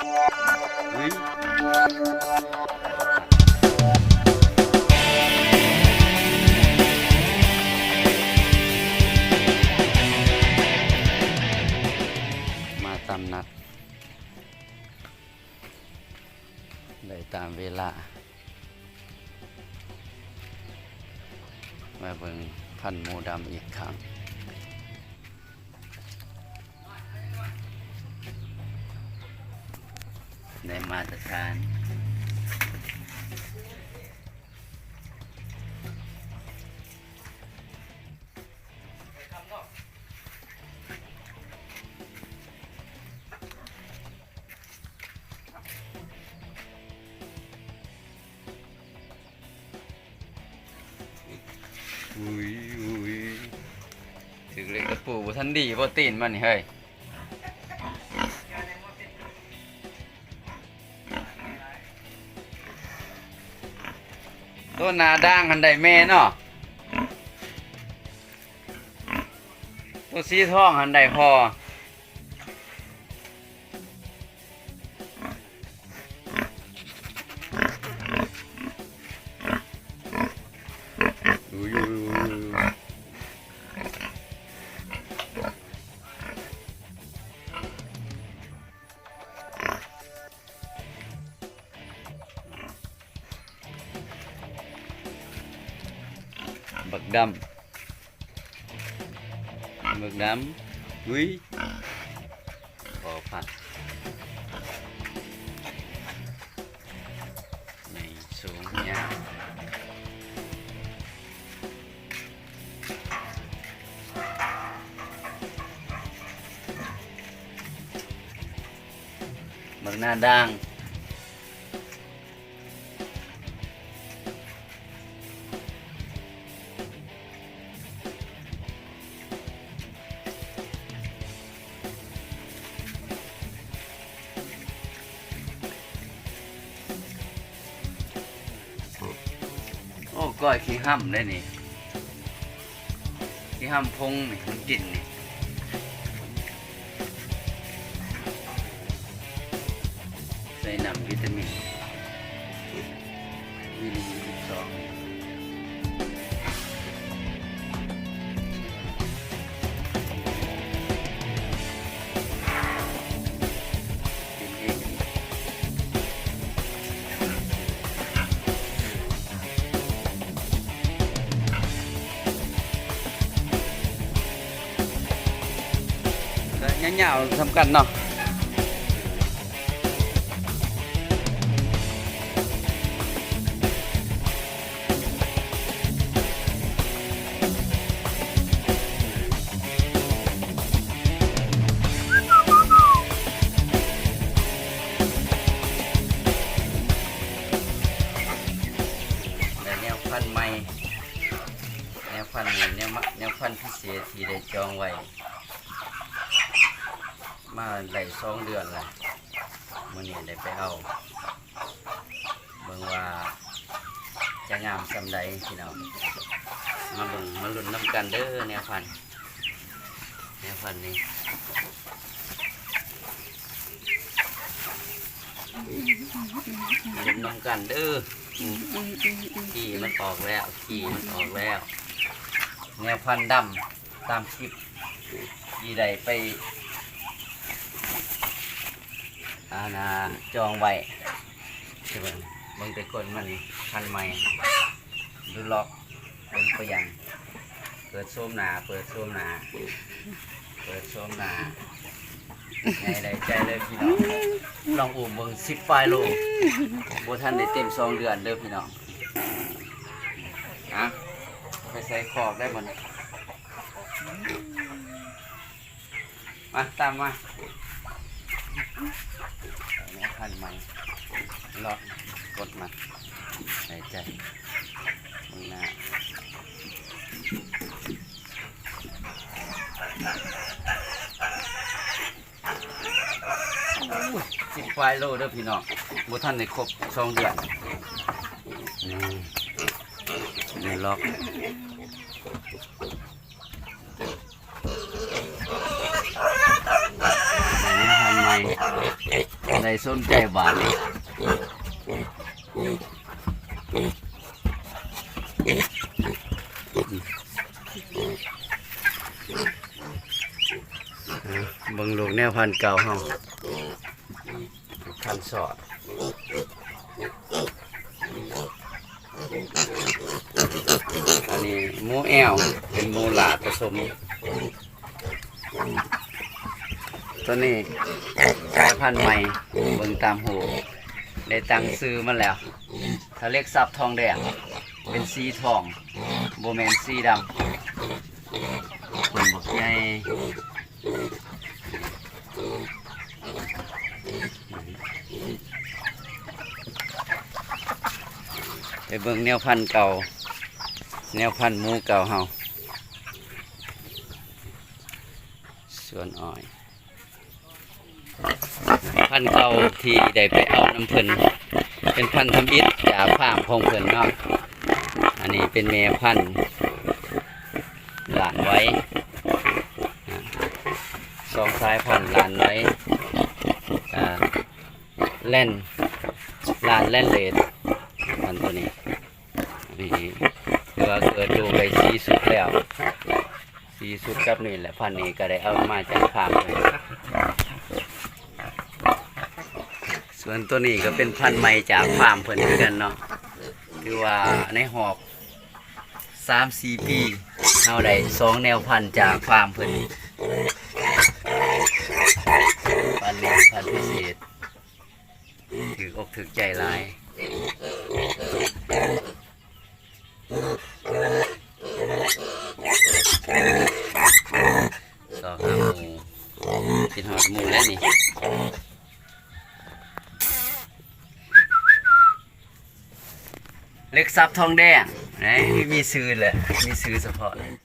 ອຸ້ຍ ມາຕາມນັດ ໄດ້ຕາມເວລາ ມາເບິ່ງພັນໝູດຳອີກຄັ້ງ ໄດ້ມາດຕະຖານ. ອຸ້ຍ ອຸ້ຍ ຖືກເຫຼັກຕະປູບໍ່ທັນດີບໍ່ ຕີນມັນນີ້ເຮີ້ຍ. ໂຕໜ້າດ່າງຫັ້ນໄດ້ແມ່ເນາະ ໂຕສີທອງຫັ້ນໄດ້ພໍ່. ອຸ້ຍ ອຸ້ຍ ອຸ້ຍ ອຸ້ຍ. ບັກດຳ ບັກດຳ ອຸ້ຍ ພໍພັກ ໃຫຍ່ສູງຍາວ. ບັກໜ້າດ່າງ ໂອ້ ກ້ອຍຂີ້ຫຳເດ້ນີ້ ຂີ້ຫຳພົງນີ້ ມັນກິນນີ້ ໃສ່ນ້ຳວິຕາມິນ ວິຕາມິນສິບສອງ. ກະຍາວໆ ສ່ຳກັນເນາະ. ແລະ ແນວພັນໃໝ່ ແນວພັນໃໝ່ ແນວມະ ແນວພັນພິເສດທີ່ໄດ້ຈອງໄວ້ ມາໄດ້ສອງເດືອນລະ ມື້ນີ້ໄດ້ໄປເອົາ ເບິ່ງວ່າຈະງາມສ່ຳໃດພີ່ນ້ອງ ມາເບິ່ງມາລຸ້ນນຳກັນເດີ ແນວພັນ ແນວພັນນີ້ ມາລຸ້ນນຳກັນເດີ ຂີ້ມັນອອກແລ້ວ ຂີ້ມັນອອກແລ້ວ ແນວພັນດຳ ຕາມຄລິບທີ່ໄດ້ໄປ ອັນນ່າ ຈອງໄວ້ ເບິ່ງ ເບິ່ງແຕ່ກົ້ນມັນ ຄັນໃໝ່ ດູລັອກ ເປັນປະຫຍັງ ເປີດໂສມໜ້າ ເປີດໂສມໜ້າ ເປີດໂສມໜ້າ ໃຫຍ່ໄດ້ໃຈເລີຍພີ່ນ້ອງ ລອງອຸ້ມເບິ່ງ ສິບປາຍໂລ ບໍ່ທັນໄດ້ເຕັມສອງເດືອນເດີພີ່ນ້ອງ ອະ ໄປໃສ່ຄອກໄດ້ບໍ່ນີ້? ມາ ຕາມມາ ແນວພັນໃໝ່ ລອກ ກົດມາ ໃສ່ໃຈ ເບິ່ງໜ້າ ໂອ້ຍ ສິບປາຍໂລເດີພີ່ນ້ອງ ບໍ່ທັນໄດ້ຄົບສອງເດືອນ ອືມ ນີ້ລອກ ໃນພັນໃໝ່ ໃນ ສົນໃຈບາດນີ້ ເບິ່ງລູກແນວພັນເກົ່າເຮົາ ພັນຊອດ. ອັນນີ້ໝູແອວ ເປັນໝູຫຼ້າປະສົມ. ຕົວນີ້ສາຍພັນໃໝ່ ເບິ່ງຕາມຮູບ ໄດ້ຕັ້ງຊື່ມັນແລ້ວ ທະເລັກຊັບທອງແດງ ເປັນສີທອງ ບໍ່ແມ່ນສີດຳ. ເບິ່ງບັກໃຫຍ່ ໄປເບິ່ງແນວພັນເກົ່າ ແນວພັນໝູເກົ່າເຮົາ ສວນອ້ອຍ ພັນເກົ່າທີ່ໄດ້ໄປເອົານຳເພິ່ນ ເປັນພັນທຳອິດຈາກຟາມຂອງເພິ່ນເນາະ. ອັນນີ້ເປັນແມ່ພັນລ້ານໄວ ສອງສາຍພັນລ້ານໄວ ອາ ແລນ ລ້ານແລນເລດ ພັນຕົວນີ້ ນີ້ ຖືວ່າເກີດລູກໄດ້ສີ່ຊຸດແລ້ວ ສີ່ຊຸດກັບນີ້ແຫຼະ. ພັນນີ້ກໍໄດ້ເອົາມາຈາກຟາມເພິ່ນ ສ່ວນຕົວນີ້ກໍເປັນພັນໃໝ່ຈາກຟາມເພິ່ນຄືກັນເນາະ. ຖືວ່າໃນຮອບສາມສີ່ປີ ເຮົາໄດ້ສອງແນວພັນຈາກຟາມເພິ່ນ ພັນນີ້ພັນພິເສດ ຖືກອົກຖືກໃຈຫຼາຍ. ຊອກຫາໝູ່ ຄິດຮອດໝູ່ແລ້ວນີ້ ເລັກຊັບທອງແດງ ນີ້ ມີຊື່ເລີຍ ມີຊື່ສະເພາະເລີຍ.